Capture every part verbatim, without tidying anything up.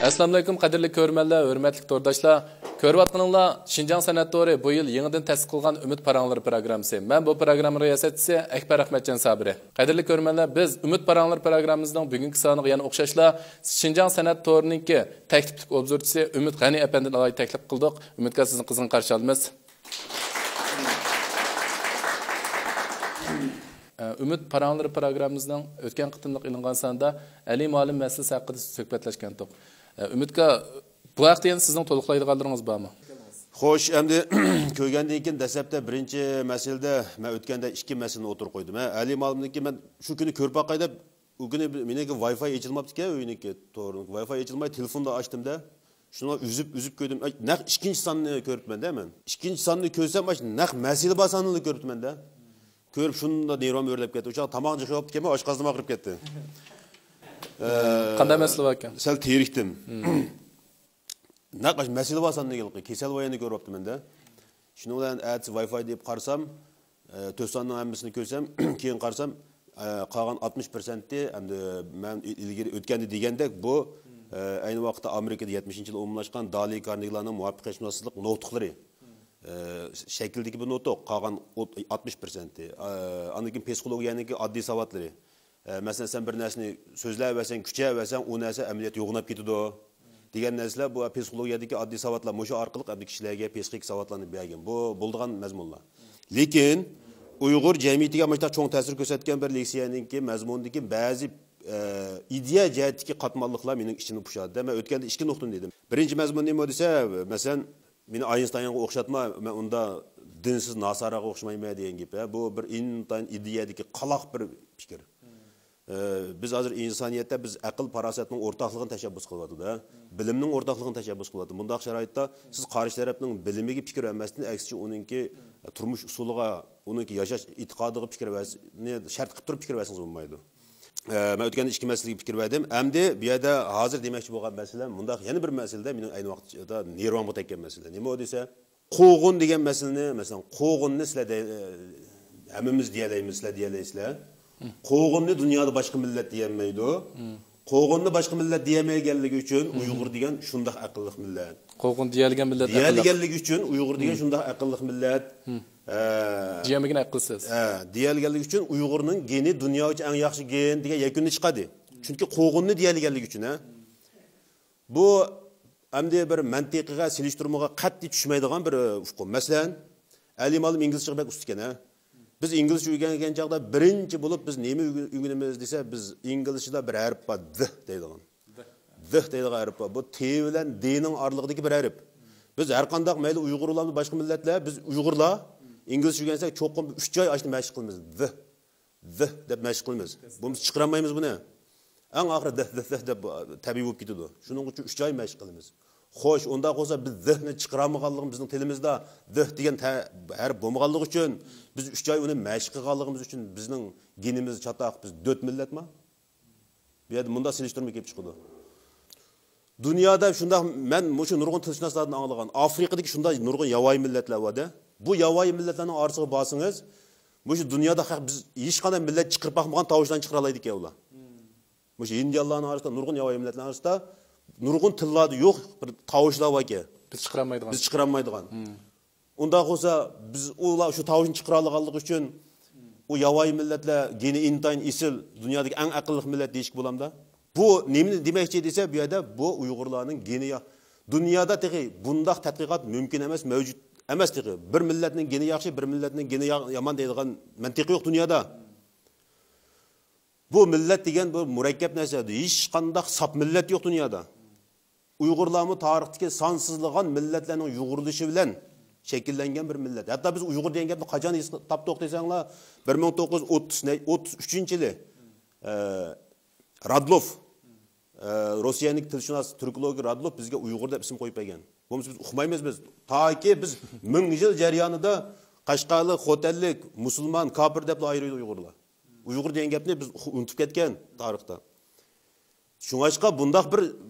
ئەسسالامۇئەلەيكۇم، قەدىرلىك كۆرۈرمەنلەر، ھۆرمەتلىك تورداشلار! كۆرۈۋاتقىنىڭلار شىنجاڭ سەنئەت تورى بۇ يىل يېڭىدىن تەسىس قىلغان ئۈمىد پاراڭلىرى پروگراممىسى. مەن بۇ پروگرامما رىياسەتچىسى ئەكبەر ئەخمەتجان سابىرى. قەدىرلىك كۆرۈرمەنلەر، بىز ئۈمىد پاراڭلىرى پروگراممىمىزنىڭ بۈگۈنكى سانىغا يەنە ئوخشاشلا شىنجاڭ سەنئەت تورىنىڭكى تەكلىپلىك ئوبزورچىسى ئۈمىد غەنى ئەپەندىنى ئالاھىدە تەكلىپ قىلدۇق. ئۈمىدكە سىزنى قىزغىن قارشى ئالىمىز. ئە، ئۈمىد پاراڭلىرى پروگراممىمىزنىڭ ئۆتكەن قېتىملىق ئېلىنغان سانىدا ئەلى مۇئەللىم مەسىلىسى ھەققىدە سۆھبەتلەشكەنتۇق. ئە، ئۈمىدكا، بۇ ھەقتە يەنە سىزنىڭ تولۇقلايدىغانلىرىڭىز بارمۇ؟ خوش، ئەمدى كۆرگەندىن كېيىن دەسلەپتە بىرىنچى مەسىلىدە مەن ئۆتكەندە ئىككى مەسىلىنى ئوتتۇرىغا قويدۇم. ھە، ئەلى مۇئەللىمنىڭكى مەن شۇ كۈنى كۆرۈپ باقاي دەپ، ئۇ كۈنى مېنىڭكى ۋاي فاي ئېچىلماپتىكەن، ئۆينىڭكى تورىنىڭكى ۋاي فاي ئېچىلماي، تېلېفوندا ئاچتىم-دە. شۇنىڭغا ئۈزۈپ، ئۈزۈپ كۆردۈم. ئەي، نەق ئىككىنچى ساننى كۆرۈپتىمەن-دە مەن. ئىككىنچى ساننى كۆرسەم، ئاشۇ نەق مەسىلە بار ساننىلا كۆرۈپتىمەن-دە. كۆرۈپ شۇنداق نېرۋام ئۆرلەپ كەتتى. ئۇ چاغ تاماق جىق يەپتىكەنمەن، ئاشقازىنىم ئاغرىپ كەتتى. ئە، قانداق مەسىلە باركەن؟ سەل تېرىكتىم. نەق مەسىلە بار ساننى، كېسەل بايانى كۆرۈۋاپتىمەن-دە. شۇنىڭ بىلەن ئەتىسى ۋاي فاي دېيىپ قارىسام، ئە، تۆت ساننىڭ ھەممىسىنى كۆرسەم، كېيىن قارىسام، ئە، قالغان ئاتمىش پىرسەنتى، ئەمدى مەن ئىلگىرى ئۆتكەندە دېگەندەك، بۇ، ئە، ئەينى ۋاقىتتا ئامېرىكىدا يەتمىشىنچى يىلى ئومۇملاشقان دالى كارنېگىلارنىڭ مۇۋەپپەقىيەتشۇناسلىق نۇقتىلىرى، ئە، شەكلىدىكى بىر نۇتۇق، قالغان ئوت-، ئاتمىش پىرسەنتى. ئە، ئاندىن كېيىن پسىخولوگىيەنىڭكى ئاددىي ساۋاتلىرى. ئە، مەسىلەن، سەن بىر نەرسىنى سۆزلەۋەرسەڭ، كۈچەۋەرسەڭ، ئۇ نەرسە ئەمەلىيەتتە يوغىناپ كېتىدۇ دېگەن نەرسىلەر، بۇ پسىخولوگىيەدىكى ئاددىي ساۋاتلار، مۇشۇ ئارقىلىق ئەمدى كىشىلەرگە پسىخىك ساۋاتلارنى بەرگەن. بۇ بولىدىغان مەزمۇنلار. لېكىن ئۇيغۇر جەمئىيىتىگە مۇشۇنداق چوڭ تەسىر كۆرسەتكەن بىر لېكسىيەنىڭكى مەزمۇنىدىكى بەزى، ئە، ئىدىيە جەھەتتىكى قاتماللىقلار مېنىڭ ئىچىمنى پۇشاردى. مەن ئۆتكەندە ئىككى نۇقتىنى دېدىم. بىرىنچى مەزمۇن نېمە دېسە، مەسىلەن، مېنى ئاينشتاينغا ئوخشاتما، مەن ئۇنداق دىنسىز ناساراغا ئوخشىمايمەن دېگەن گېپى. بۇ بىر ئىنتايىن ئىدىيەدىكى قالاق بىر پىكىر. ئە، بىز ھازىر ئىنسانىيەتتە بىز ئەقىل پاراسەتنىڭ ئورتاقلىقىنى تەشەببۇس قىلىۋاتىدۇ، بىلىمنىڭ ئورتاقلىقىنى تەشەببۇس قىلىۋاتىدۇ. بۇنداق شارائىتتا سىز قارشى تەرەپنىڭ بىلىمىگە پىكىر بەرمەستىن، ئەكسىچە ئۇنىڭكى تۇرمۇش ئۇسۇلىغا، ئۇنىڭكى ياشاش ئېتىقادىغا پىكىر بەرسىنى شەرت قىلىپ تۇرۇپ پىكىر بەرسىڭىز بولمايدۇ. ئە، مەن ئۆتكەندە ئىككى مەسىلىگە پىكىر بەردىم. ئەمدى بۇ يەردە ھازىر دېمەكچى بولغان مەسىلە مۇنداق، يەنە بىر مەسىلىدە مېنىڭ ئەينى ۋاقىتتا نېرۋامغا تەگكەن مەسىلە. نېمە ئۇ دېسە، قوغۇن دېگەن مەسىلىنى، مەسىلەن، قوغۇننى سىلەر دەي-، ھەممىمىز دېيەلەيمىز، سىلەر دېيەلەيسىلەر. قوغۇننى دۇنيادا باشقا مىللەت دېيەلمەيدۇ. قوغۇننى باشقا مىللەت دېيەلمەيدىغانلىقى ئۈچۈن ئۇيغۇر دېگەن شۇنداق ئەقىللىق مىللەت. قوغۇن دېيەلگەن مىللەت ئەقىللىق. دېيەلگەنلىكى ئۈچۈن ئۇيغۇر دېگەن شۇنداق ئەقىللىق مىللەت. ئە، دېيەلمىگەن ئەقىلسىز. ئە، دېيەلگەنلىكى ئۈچۈن ئۇيغۇرنىڭ گېنى دۇنيا بويىچە ئەڭ ياخشى گېن دېگەن يەكۈننى چىقاردى. چۈنكى قوغۇننى دېيەلگەنلىكى ئۈچۈن، ھە. بۇ ئەمدى بىر مەنتىقىگە، سېلىشتۇرمىغا قەتئىي چۈشمەيدىغان بىر، ئۇ، ئۇقۇم. مەسىلەن، ئەلى مۇئەللىم ئىنگلىزچىگە بەك ئۇستىكەن، ھە؟ بىز ئىنگلىزچە ئۆگەنگەن چاغدا بىرىنچى بولۇپ بىز نېمە ئۆگە-، ئۆگىنىمىز دېسە، بىز ئىنگلىزچىدا بىر ھەرپ بار، د دەيدىغان. د دەيدىغان ھەرپ بار. بۇ ت بىلەن د نىڭ ئارىلىقىدىكى بىر ھەرپ. بىز ھەر قانداق مەيلى ئۇيغۇرلارمۇ، باشقا مىللەتلەر، بىز ئۇيغۇرلار ئىنگلىزچە ئۆگەنسەك چوقۇم ئۈچ ئاي ئاشۇنى مەشىق قىلىمىز. د. د دەپ مەشىق قىلىمىز. بولمىسا چىقىرالمايمىز بۇنى. ئەڭ ئاخىرى د، د، د دەپ تەبىئىي بولۇپ كېتىدۇ. شۇنىڭ ئۈچۈن ئۈچ ئاي مەشىق قىلىمىز. خوش، ئۇنداق بولسا بىز د نى چىقىرالمىغانلىقىمىز، بىزنىڭ تىلىمىزدا د دېگەن تە-، ھەرپ بولمىغانلىقى ئۈچۈن، بىز ئۈچ ئاي ئۇنى مەشىق قىلغانلىقىمىز ئۈچۈن بىزنىڭ گېنىمىز چاتاق، بىز دۆت مىللەتما؟ بۇ يەردە مۇنداق سېلىشتۇرما كېلىپ چىقىدۇ. دۇنيادا شۇنداق، مەن مۇشۇ نۇرغۇن تىلشۇناسلاردىن ئاڭلىغان، ئافرىقىدىكى شۇنداق نۇرغۇن ياۋايى مىللەتلەر بار-دە. بۇ ياۋايى مىللەتلەرنىڭ ئارىسىغا بارسىڭىز، مۇشۇ دۇنيادا خەق، بىز ھېچقانداق مىللەت چىقىرىپ باقمىغان تاۋۇشلارنى چىقىرالايدىكەن ئۇلار. مۇشۇ ھىندىيانلارنىڭ ئارىسىدا، نۇرغۇن ياۋايى مىللەتلەرنىڭ ئارىسىدا نۇرغۇن تىللاردا يوق بىر تاۋۇشلار باركەن. بىز چىقىرالمايدىغان. بىز چىقىرالمايدىغان. ئۇنداق بولسا، بىز ئۇلار شۇ تاۋۇشنى چىقىرالىغانلىقى ئۈچۈن، ئۇ ياۋايى مىللەتلەر گېنى ئىنتايىن ئېسىل، دۇنيادىكى ئەڭ ئەقىللىق مىللەت دېيىشكە بولامدا؟ بۇ نېمىنى دېمەكچى دېسە، بۇ يەردە بۇ ئۇيغۇرلارنىڭ گېنى يا-، دۇنيادا تېخى بۇنداق تەتقىقات مۇمكىن ئەمەس، مەۋجۇت ئەمەس تېخى. بىر مىللەتنىڭ گېنى ياخشى، بىر مىللەتنىڭ گېنى يا-، يامان دەيدىغان مەنتىقى يوق دۇنيادا. بۇ مىللەت دېگەن بۇ مۇرەككەپ نەرسە. ھېچقانداق ساپ مىللەت يوق دۇنيادا. ئۇيغۇرلارمۇ تارىختىكى سانسىزلىغان مىللەتلەرنىڭ يۇغۇرۇلۇشى بىلەن شەكىللەنگەن بىر مىللەت. ھەتتا بىز ئۇيغۇر دېگەن گەپنى قاچان ھېس تاپتۇق دېسەڭلار، بىر مىڭ توققۇز يۈز ئوتتۇز، ئوتتۇز ئۈچىنچى يىلى، ئە، رادلوف، ئە، روسىيەنىڭ تىلشۇناس، تۈركولوگى رادلوف بىزگە ئۇيغۇر دەپ ئىسىم قويۇپ بەرگەن. بولمىسا بىز ئۇقمايمىز بىز. تاكى بىز مىڭ يىل جەريانىدا قەشقەرلىك، خوتەنلىك، مۇسۇلمان، كاپىر دەپلا ئايرىيدۇ ئۇيغۇرلار. ئۇيغۇر دېگەن گەپنى بىز ئۇنتۇپ كەتكەن تارىختا. شۇڭاشقا بۇنداق بىر،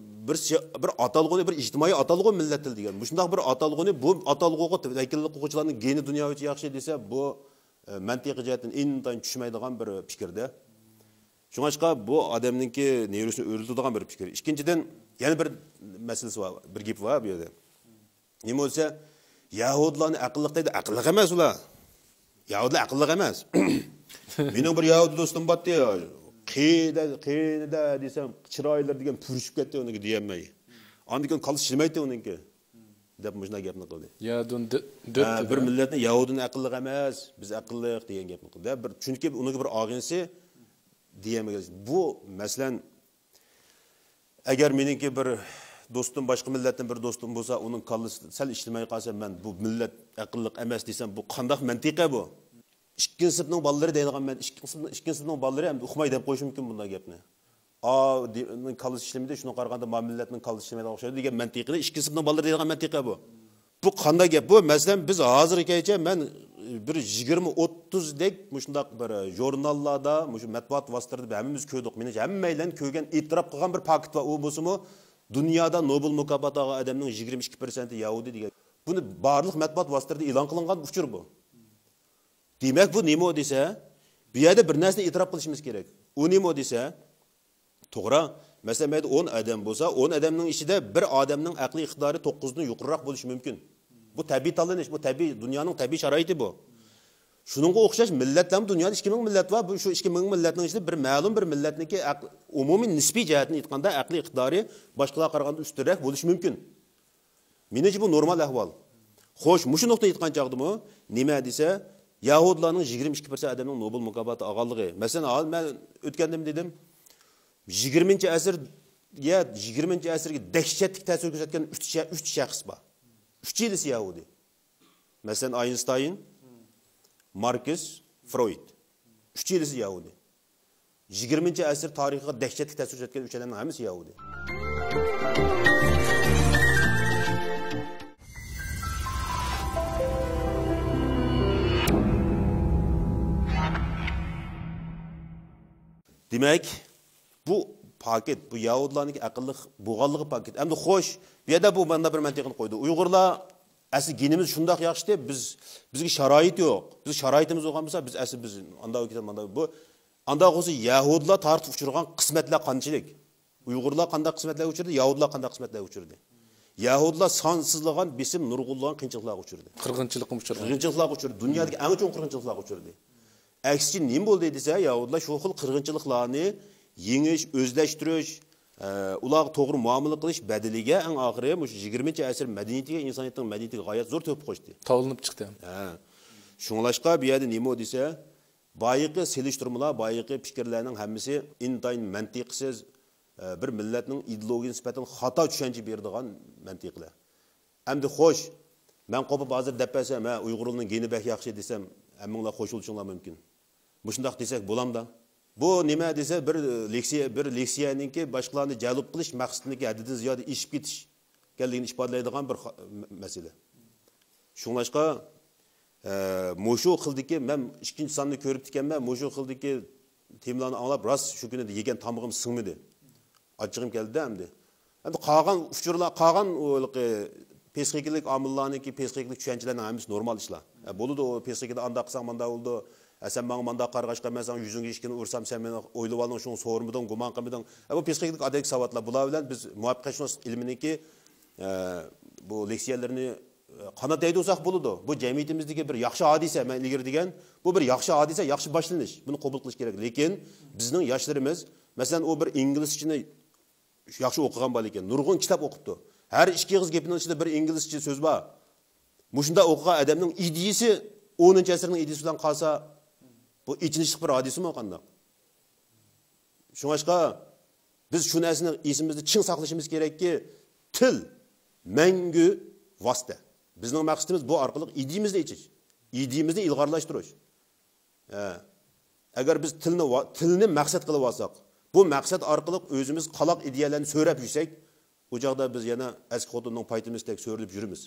بىر، بىر ئاتالغۇنى، بىر ئىجتىمائىي ئاتالغۇ مىللەت تىلى دېگەن. مۇشۇنداق بىر ئاتالغۇنى، بۇ ئاتالغۇغا ۋەكىللىك قىلغۇچىلارنىڭ گېنى دۇنيا بويىچە ياخشى دېسە، بۇ، ئە، مەنتىقىي جەھەتتىن ئىنتايىن چۈشمەيدىغان بىر پىكىردە. شۇڭاشقا بۇ ئادەمنىڭكى نېرۋىسىنى ئۆرلىتىدىغان بىر پىكىر. ئىككىنچىدىن، يەنە بىر مەسىلىسى بار، بىر گېپى بار بۇ يەردە. نېمە بولسا، يەھۇدىيلارنى ئەقىللىق دەيدۇ، ئەقىللىق ئەمەس ئۇلار. يەھۇدىيلار ئەقىللىق ئەمەس. مېنىڭ بىر يەھۇدىي دوستۇم بارتى، قېنىدە، قېنىدە دېسەم، چىرايلىرى دېگەن پۈرۈشۈپ كەتتى ئۇنىڭكى دېيەلمەي. ئاندىن كېيىن كاللىسى ئىشلىمەيتتى ئۇنىڭكى. دەپ مۇشۇنداق گەپنى قىلدى. يەھۇدىينى دە-، دەپتۇ-دە. بىر مىللەتنى يەھۇدىينى ئەقىللىق ئەمەس، بىز ئەقىللىق دېگەن گەپنى قىلدى. بىر، چۈنكى ئۇنىڭكى بىر ئاغىنىسى دېيەلمىگەن. بۇ، مەسىلەن، ئەگەر مېنىڭكى بىر دوستۇم، باشقا مىللەتتىن بىر دوستۇم بولسا، ئۇنىڭ كاللىسى سەل ئىشلىمەي قالسا، مەن بۇ مىللەت ئەقىللىق ئەمەس دېسەم، بۇ قانداق مەنتىقە بۇ؟ ئىككىنچى سىنىپنىڭ بالىلىرى دەيدىغان مەن-، ئىككىنچى سىنىپنىڭ، ئىككىنچى سىنىپنىڭ بالىلىرى ئەمدى ئۇقماي دەپ قويۇشى مۇمكىن بۇنداق گەپنى. ئا، دى-، نىڭ كاللىسى ئىشلىمىدى، شۇنىڭغا قارىغاندا ما مىللەتنىڭ كاللىسى ئىشلىمەيدىغان ئوخشايدۇ دېگەن مەنتىقىنى ئىككىنچى سىنىپنىڭ بالىلىرى دەيدىغان مەنتىقە بۇ. بۇ قانداق گەپ بۇ؟ مەسىلەن، بىز ھازىرغىچە مەن بىر يىگىرمە ئوتتۇزدەك مۇشۇنداق بىر ژۇرناللاردا، مۇشۇ مەتبۇئات ۋاسىتىلىرىدە ھەممىمىز كۆردۇق. مېنىڭچە ھەممەيلەن كۆرگەن، ئېتىراپ قىلغان بىر پاكىت بار. ئۇ بولسىمۇ دۇنيادا نوبېل مۇكاپاتى ئالغان ئادەمنىڭ يىگىرمە ئىككى پىرسەنتى يەھۇدىي دېگەن. بۇنى بارلىق مەتبۇئات ۋاسىتىلىرىدە ئېلان قىلىنغان ئۇچۇر بۇ. دېمەك، بۇ نېمە دېسە، بۇ يەردە بىر نەرسىنى ئېتىراپ قىلىشىمىز كېرەك. ئۇ نېمە دېسە، توغرا. مەسىلەن، مەيلى ئون ئادەم بولسا، ئون ئادەمنىڭ ئىچىدە بىر ئادەمنىڭ ئەقلىي ئىقتىدارى توققۇزدىن يۇقىرىراق بولۇشى مۇمكىن. بۇ تەبىئىي تاللىنىش، بۇ تەبىئىي، دۇنيانىڭ تەبىئىي شارائىتى بۇ. شۇنىڭغا ئوخشاش مىللەتلەرمۇ دۇنيادا ئىككى مىڭ مىللەت بار. بۇ شۇ ئىككى مىڭ مىللەتنىڭ ئىچىدە بىر مەلۇم بىر مىللەتنىڭكى ئەق-، ئومۇمىي نىسپىي جەھەتتىن ئېيتقاندا ئەقلىي ئىقتىدارى باشقىلارغا قارىغاندا ئۈستۈنرەك بولۇشى مۇمكىن. مېنىڭچە بۇ نورمال ئەھۋال. خوش، مۇشۇ نۇقتىنى ئېيتقان چاغدىمۇ نېمە دېسە، يەھۇدىيلارنىڭ يىگىرمە ئىككى پىرسەنت ئادەمنىڭ نوبېل مۇكاپاتى ئالغانلىقى. مەسىلەن، ھازىر مەن ئۆتكەندىمۇ دېدىم، يىگىرمىنچى ئەسىر، يە يىگىرمىنچى ئەسىرگە دەھشەتلىك تەسىر كۆرسەتكەن ئۈچ شە-، ئۈچ شەخس بار. ئۈچىلىسى يەھۇدىي. مەسىلەن، ئاينشتاين، ماركس، فرويد. ئۈچىلىسى يەھۇدىي. يىگىرمىنچى ئەسىر تارىخىغا دەھشەتلىك تەسىر كۆرسەتكەن ئۈچ ئادەمنىڭ ھەممىسى يەھۇدىي. دېمەك، بۇ پاكىت، بۇ يەھۇدىيلارنىڭكى ئەقىللىق بولغانلىقى پاكىت. ئەمدى خوش، بۇ يەردە بۇ ماندا بىر مەنتىقنى قويدى. ئۇيغۇرلار ئەسلى گېنىمىز شۇنداق ياخشىتى، بىز، بىزگە شارائىت يوق. بىز شارائىتىمىز بولغان بولسا، بىز ئەسلى بىز ئانداق كېتەم، مانداق. بۇ ئانداق بولسا يەھۇدىيلار تارتىپ ئۇچرىغان قىسمەتلەر قانچىلىك؟ ئۇيغۇرلار قانداق قىسمەتلەرگە ئۇچرىدى؟ يەھۇدىيلار قانداق قىسمەتلەرگە ئۇچرىدى؟ يەھۇدىيلار سانسىزلىغان بېسىم، نۇرغۇنلىغان قىيىنچىلىقلارغا ئۇچرىدى. قىرغىنچىلىققا ئۇچرىدى. قىرغىنچىلىقلارغا ئۇچرىدى. دۇنيادىكى ئەڭ چوڭ قىرغىنچىلىقلارغا ئۇچرىدى. ئەكسىچە نېمە بولدى دېسە، يەھۇدىيلار شۇ خىل قىرغىنچىلىقلارنى يېڭىش، ئۆزلەشتۈرۈش، ئە، ئۇلارغا توغرا مۇئامىلە قىلىش بەدىلىگە ئەڭ ئاخىرى مۇشۇ يىگىرمىنچى ئەسىر مەدەنىيىتىگە، ئىنسانىيەتنىڭ مەدەنىيىتىگە غايەت زور تۆھپە قوشتى. تاۋلىنىپ چىقتى. ھە. شۇڭلاشقا بۇ يەردە نېمە دېسە، بايىقى سېلىشتۇرمىلار، بايىقى پىكىرلەرنىڭ ھەممىسى ئىنتايىن مەنتىقسىز، ئە، بىر مىللەتنىڭ ئىدېئولوگىيىسى نىسبەتەن خاتا چۈشەنچە بېرىدىغان مەنتىقلەر. ئەمدى خوش، مەن قوپۇپ ھازىر دەپ بەرسەم، ھە، ئۇيغۇرلارنىڭ گېنى بەك ياخشى دېسەم، ھەممىڭلار قوشۇلۇشۇڭلار مۇمكىن. مۇشۇنداق دېسەك بولامدا؟ بۇ نېمە دېسە، بىر لېكسىيە، بىر لېكسىيەنىڭكى باشقىلارنى جەلپ قىلىش مەقسىتىنىڭكى ھەددىدىن زىيادە ئېشىپ كېتىش ئىكەنلىكىنى ئىپادىلەيدىغان بىر خا-، مە-، مەسىلە. شۇڭلاشقا، ئە، مۇشۇ خىلدىكى، مەن ئىككىنچى ساننى كۆرۈپتىكەنمەن، مۇشۇ خىلدىكى تېمىلارنى ئاڭلاپ، راست شۇ كۈنى يېگەن تامىقىم سىڭمىدى. ئاچچىقىم كەلدى ئەمدى. ئەمدى قالغان ئۇچۇرلار، قالغان ئۇ ھېلىقى پسىخىكىلىق ئامىللارنىڭكى، پسىخىكىلىق چۈشەنچىلەرنىڭ ھەممىسى نورمال ئىشلار. ئە، بولىدۇ، ئۇ پسىخىكىدا ئانداق قىلساڭ مانداق بولىدۇ. ئە، سەن ماڭا مانداق قارىغاچقا، مەن ساڭا يۈزۈڭگە ئىككىنى ئۇرسام، سەن مېنى ئويلىۋالدىڭ، شۇڭا سورىمىدىڭ، گۇمان قىلمىدىڭ. ئە، بۇ پسىخىكىلىق ئادەتتىكى ساۋاتلار. بۇلار بىلەن بىز مۇۋەپپەقىيەتشۇناسلىق ئىلمىنىڭكى، ئە، بۇ لېكسىيەلىرىنى، ئە، قانات يايدۇرساق بولىدۇ. بۇ جەمئىيىتىمىزدىكى بىر ياخشى ھادىسە، مەن ئىلگىرى دېگەن، بۇ بىر ياخشى ھادىسە، ياخشى باشلىنىش. بۇنى قوبۇل قىلىش كېرەك. لېكىن بىزنىڭ ياشلىرىمىز، مەسىلەن، ئۇ بىر ئىنگلىزچىنى ياخشى ئوقۇغان بالا ئىكەن، نۇرغۇن كىتاب ئوقۇپتۇ. ھەر ئىككى ئېغىز گېپىنىڭ ئىچىدە بىر ئىنگلىزچە سۆز بار. مۇشۇنداق ئوقۇغان ئادەمنىڭ ئىدىيىسى ئونىنچى ئەسىرنىڭ ئىدىيىسى بىلەن قالسا، بۇ ئېچىنىشلىق بىر ھادىسىمۇ قانداق؟ شۇڭلاشقا بىز شۇ نەرسىنى ئېسىمىزدە چىڭ ساقلىشىمىز كېرەككى، تىل مەڭگۈ ۋاسىتە. بىزنىڭ مەقسىتىمىز بۇ ئارقىلىق ئىدىيىمىزنى ئېچىش، ئىدىيىمىزنى ئىلغارلاشتۇرۇش. ھە. ئەگەر بىز تىلنى ۋا-، تىلنى مەقسەت قىلىۋالساق، بۇ مەقسەت ئارقىلىق ئۆزىمىز قالاق ئىدىيەلەرنى سۆرەپ يۈرسەك، ئۇ چاغدا بىز يەنە ئەسكى خوتۇننىڭ پايتىمىزدەك سۆرىلىپ يۈرىمىز.